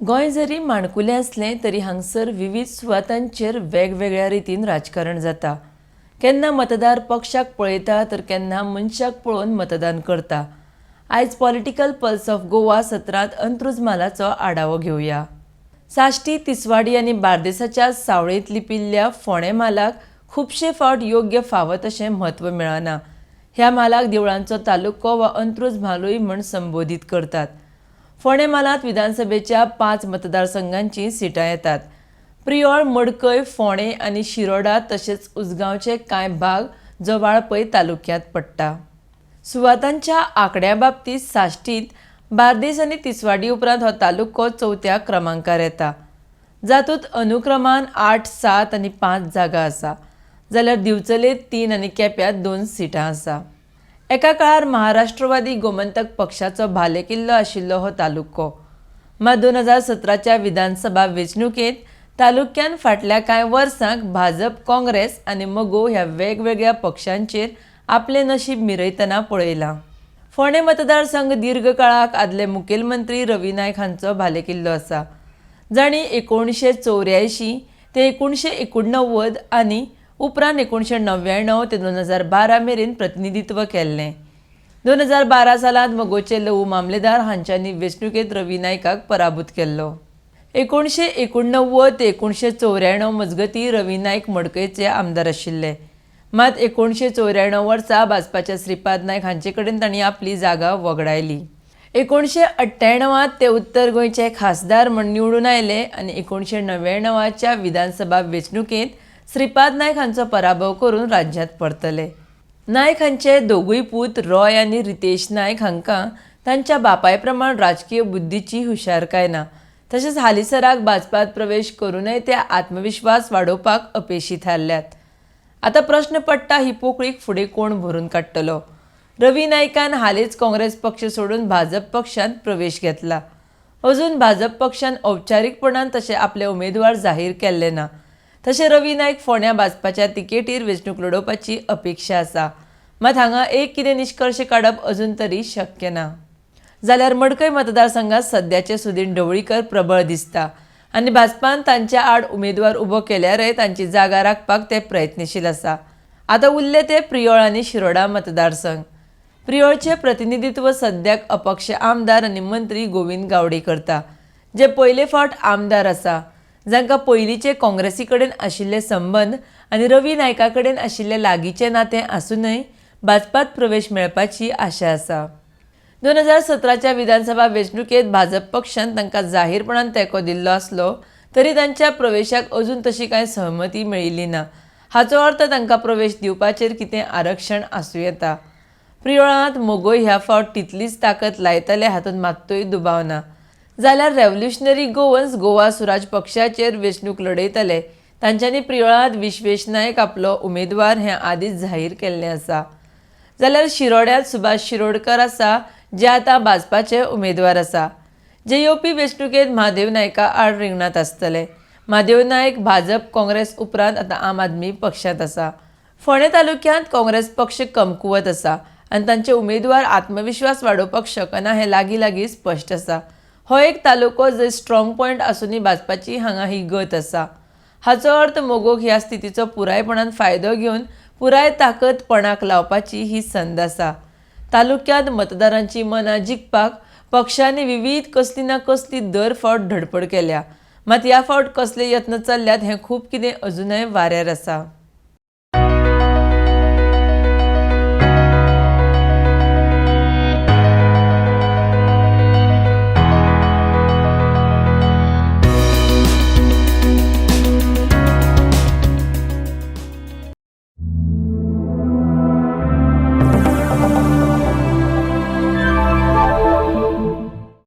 गोंय जरी माणकुलें आसलें तरी हांगसर विवीध सुवातांचेर वेगवेगळ्या रितीन राजकारण जाता. केन्ना मतदार पक्षाक पळयता तर केन्ना मनशाक पळोवन मतदान करता. आयज पॉलिटिकल पल्स ऑफ गोवा सत्रांत अंत्रुज म्हालाचो आढावो घेवया. साश्टी, तिसवाडी आनी बार्देसाच्या सावळेंत लिपिल्ल्या फोंडें म्हालाक खुबशे फावट योग्य फावो तशें म्हत्व मेळना. ह्या म्हालाक देवळांचो तालुको वा अंत्रुज म्हालूय म्हूण संबोधीत करतात. फोंडें म्हालांत विधानसभेच्या 5 मतदारसंघांची सिटां येतात. प्रियोळ, मडकय, फोंडें आनी शिरोडा तशेंच उजगांवचे कांय भाग जो वाळपय तालुक्यांत पडटा. सुवातांच्या आंकड्या बाबतींत साश्टींत बार्देस आनी तिसवाडी उपरांत हो तालुको चवथ्या क्रमांकार येता, जातूंत अनुक्रमान 8, 7 आनी 5 जागा आसा. जाल्यार दिवचलेंत 3 आनी केप्यांत 2 सिटां आसा. एका काळार महाराष्ट्रवादी गोमंतक पक्षाचो भालेकिल्लो आशिल्लो हो तालुको. मात 2017च्या विधानसभा वेंचणुकेंत तालुक्यान फाटल्या कांय वर्सांक भाजप, काँग्रेस आनी मगो ह्या वेगवेगळ्या पक्षांचेर आपलें नशीब मिरयतना पळयलां. फोंडें मतदारसंघ दीर्घ काळाक आदले मुखेलमंत्री रवी नायक हांचो भालेकिल्लो आसा, जांणी 1984 ते 1989 आनी उपरांत 1999 ते 2012 मेरेन प्रतिनिधित्व केल्लें. 2012 सालांत मगोचे लवू मामलेदार हांच्यांनी वेंचणुकेंत रवी नायकाक पराभूत केल्लो. 1989 ते 1994 मजगतीं रवी नायक मडकयचे आमदार आशिल्ले. मात 1994 वर्सा भाजपाच्या श्रीपाद नायक हांचे कडेन तांणी आपली जागा वगडायली. 1998 ते उत्तर गोंयचे खासदार म्हूण निवडून आयले आनी 1999च्या विधानसभा वेंचणुकेंत श्रीपाद नायक हांचो पराभव करून राज्यांत परतले. नायक हांचे दोगूय पूत रॉय आनी रितेश नायक हांकां तांच्या बापाय प्रमाण राजकीय बुद्धीची हुशारकाय ना. तशेंच हालींसराक भाजपांत प्रवेश करूनय ते आत्मविश्वास वाडोवपाक अपेशी थारल्यात. आतां प्रश्न पडटा, ही पोकळीक फुडें कोण भरून काडटलो? रवी नायकान हालींच काँग्रेस पक्ष सोडून भाजप पक्षांत प्रवेश घेतला. अजून भाजप पक्षान औपचारीकपणान तशें आपले उमेदवार जाहीर केल्ले ना. तशें रवी नायक फोंड्या भाजपाच्या तिकेटीर वेंचणूक लडोवपाची अपेक्षा आसा. मात हांगा एक कितें निश्कर्श काडप अजून तरी शक्य ना. जाल्यार मडकय मतदारसंघात सद्याचे सुदीन ढवळीकर प्रबळ दिसता आनी भाजपान तांच्या आड उमेदवार उबो केल्यारय तांची जागा राखपाक ते प्रयत्नशील आसा. आतां उरले ते प्रियोळ आनी शिरोडा मतदारसंघ. प्रियोळचे प्रतिनिधित्व सद्याक अपक्ष आमदार आनी मंत्री गोविंद गावडे करता, जे पयले फावट आमदार आसा, जांकां पयलींचे काँग्रेसी कडेन आशिल्ले संबंद आनी रवी नायका कडेन आशिल्ले लागींचें नातें आसूनय भाजपांत प्रवेश मेळपाची आशा आसा. 2017च्या विधानसभा वेंचणुकेंत भाजप पक्षान तांकां जाहीरपणान तेंको दिल्लो आसलो तरी तांच्या प्रवेशाक अजून तशी कांय सहमती मेळिल्ली ना. हाचो अर्थ तांकां प्रवेश दिवपाचेर कितें आरक्षण आसूं येता. प्रियोळांत मगोय ह्या फावट तितलीच ताकद लायतले हातूंत मात्तूय दुबाव ना. जाल्यार रेव्होल्युशनरी गोवन्स गोवा सुराज पक्षाचेर वेंचणूक लडयतले. तांच्यांनी प्रियोळांत विश्वेश नायक आपलो उमेदवार हें आदींच जाहीर केल्लें आसा. जाल्यार शिरोड्यांत सुभाष शिरोडकर आसा, जे आतां भाजपाचे उमेदवार आसा, जे येवपी वेंचणुकेंत महादेव नायका आड रिंगणांत आसतले. महादेव नायक भाजप, काँग्रेस उपरांत आतां आम आदमी पक्षांत आसा. फोंडें तालुक्यांत काँग्रेस पक्ष कमकुवत आसा आनी तांचे उमेदवार आत्मविश्वास वाडोवपाक शकना हें लागीं लागीं स्पश्ट आसा. हो एक तालुको जंय स्ट्रॉंग पॉयंट आसूनय भाजपाची हांगा ही गत आसा. हाचो अर्थ मगोक ह्या स्थितीचो पुरायपणान फायदो घेवन पुराय ताकद पणाक लावपाची ही संद आसा. तालुक्यांत मतदारांची मनां जिखपाक पक्षांनी विवीध कसली ना कसली दर फावट धडपड केल्या. मात ह्या फावट कसले यत्न चल्ल्यात हें खूब कितें अजूनय वाऱ्यार आसा.